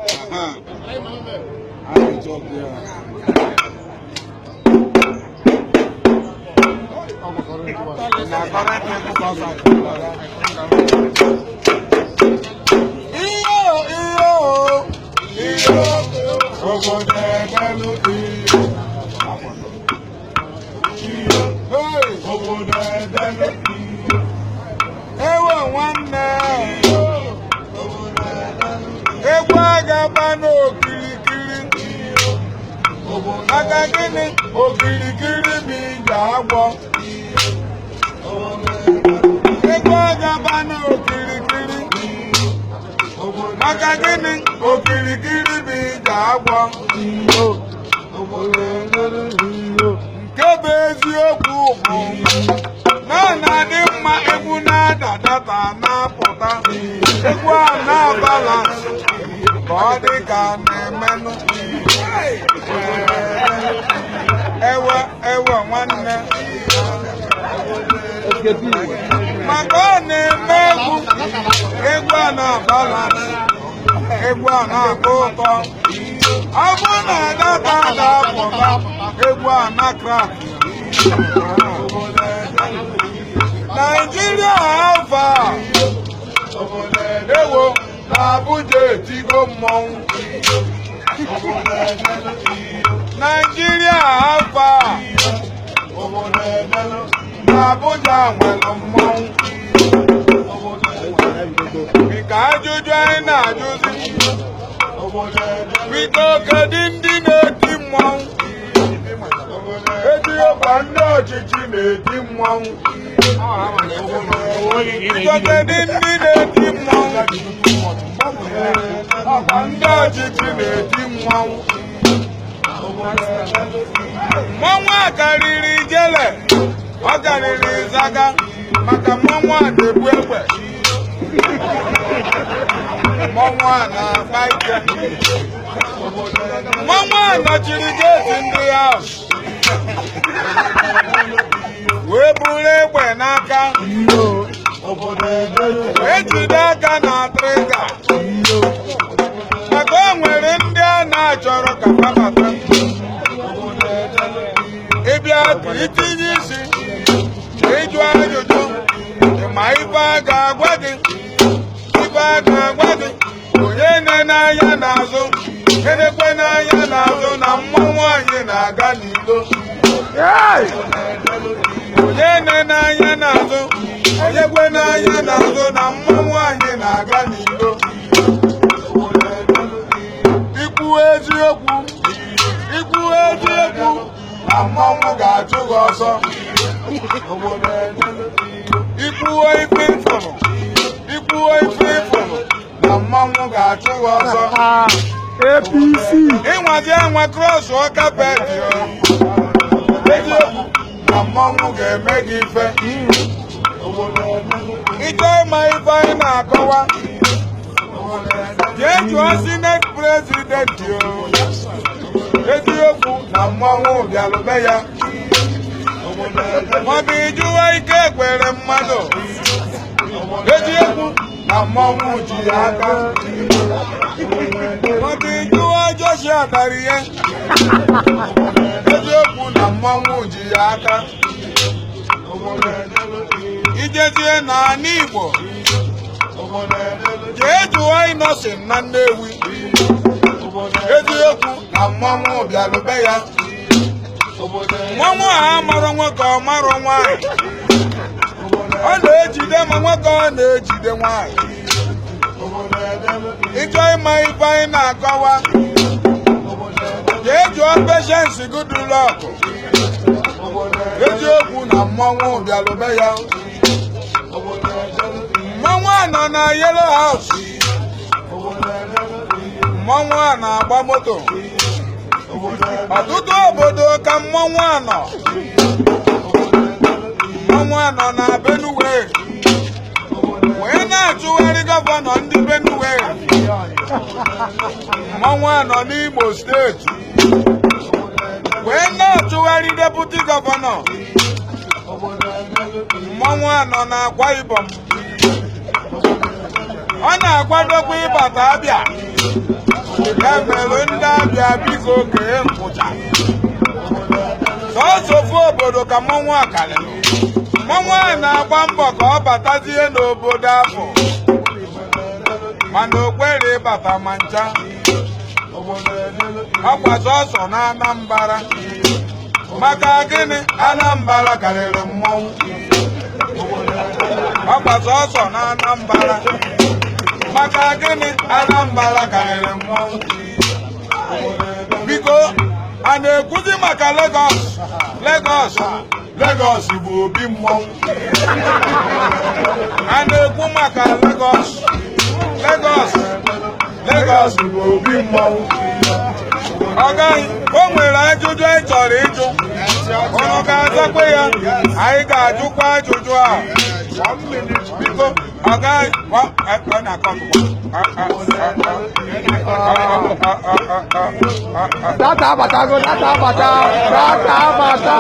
I talk here. Na current people outside. Iyo iyo iyo obodo edelu iyo. Iyo hey obodo edelu iyo. Ewo nwanne egwu agaba n'okirikiri maka gịnị okirikiri bụ ije agwọ. Egwu agaba n'okirikiri maka gịnị okirikiri bụ ije agwọ. Nke bụ eziokwu bụ na ọ na-adị mma egwu na-ada data na-apụta egwu a na-abalance ka ọ dị ka a na-emenụ. Ewe ewe nwanne maka ọ na-eme egwu egwu a na-abalance egwu a na-atọ ụtọ. Ọ bụrụ na data ga-apụta egwu a na-crack. Naijiria alfa ewo na Abuja etigo mmọnwụ. Naijiria alfa na Abuja nwere mmọnwụ. Nke ajụjụ anyị na-ajụzi, biko kedu ndị na-eti mmọnwụ? Eziokwu, ndị ọchịchị na-eti mmọnwụ. Biko kedu ndị na-eti mmọnwụ? Ọkwa ndị ọchịchị na-eti mmọnwụ. Mmọnwụ a karịrị ijele, ọ karịrị ịzaga, maka mmọnwụ a na-ebu egbe. Mmọnwụ a na-akpa ike. Mmọnwụ a nọchiri gate ndị ahụ wee buru egbe n'aka wee jide aka na trigger, maka o nwere ndị a na-achọrọ ka ha bata. Ịbịa ka itinye isi ịjụ ajụjụ, ma ife a ga-agwa gị, ife a ga-agwa gị, onye na-ene anya n'azụ enekwe n'anya n'azụ na mmọnwụ anyị na-aga n'ilo. Onye na-ene anya n'azụ onye kwe n'anya n'azụ na mmọnwụ anyị na-aga n'ilo. Ikwu eziokwu, ikwu eziokwu na mmọnwụ ga-achụ gị ọsọ. Ikwuo ife ịfụrụ, ikwuo ife ịfụrụ na mmọnwụ ga-achụ gị ọsọ. APC. Ịnwazi anwa cross carpet, eziokwu na mmọnwụ ga-eme gị ife. Ịchọ ịma ife anyị na-akọwa, jee jụọ senate president o. Eziokwu na mmọnwụ bịalụbe ya, maọbụ ịjụwa ike ekwere mmadụ. Eziokwu na mmọnwụ ji ya aka, maọbụ ịjụwa Joshua dara ihe. Eziokwu na mmọnwụ ji ya aka. Ijezie n'ala Igbo, jee jụọ Innocent na Nnewi. Eziokwu na mmọnwụ bịalụbe ya. Mmọnwụ a amarọ nwoke, ọ marọ nwaanyị. Ọ na-ejide ma nwoke, ọ na-ejide nwaanyị. Ịchọ ịma ife anyị na-akọwa, jee jụọ Patience Goodluck. Eziokwu na mmọnwụ bịalụbe ya. Mmọnwụ a nọ na Yellow House. Mmọnwụ a na-agba moto. Ọtụtụ obodo ka mmọnwụ a nọ. Mmọnwụ a nọ na Benue wee na-achụgharị governor ndị Benue. Mmọnwụ a nọ n'Imo steeti wee na-achụgharị deputy governor. Mmọnwụ a nọ na Akwa Ibom, ọ na-akwadokwa ịbata Abịa. Ya mere, ndị Abịa, biko kee nkwụcha. Sọọsọ ofu obodo ka mmọnwụ a karịrị. Mmọnwụ a na-agba mbọ ka ọ batazie n'obodo afọ, mana o kwere ịbata ma ncha. Ọkwa sọọsọ na Anambra. Maka gịnị? Anambra karịrị mmọnwụ. Ọkwa sọọsọ na Anambra. Maka gịnị? Anambra karịrị mmọnwụ. Biko, a na-ekwuzi maka Lagos? Lagos, Lagos bụ obi mmọnwụ. A na-ekwu maka Lagos? Lagos, Lagos bụ obi mmọnwụ. Ọ gaghị o nwere ajụjụ anyị chọrọ ịjụ. Ụnụ ga-azakwa ya? Anyị ga-ajụkwa ajụjụ a, biko. Ọ gaghị ọ na-akọ. Data abatago, data abata, data abata.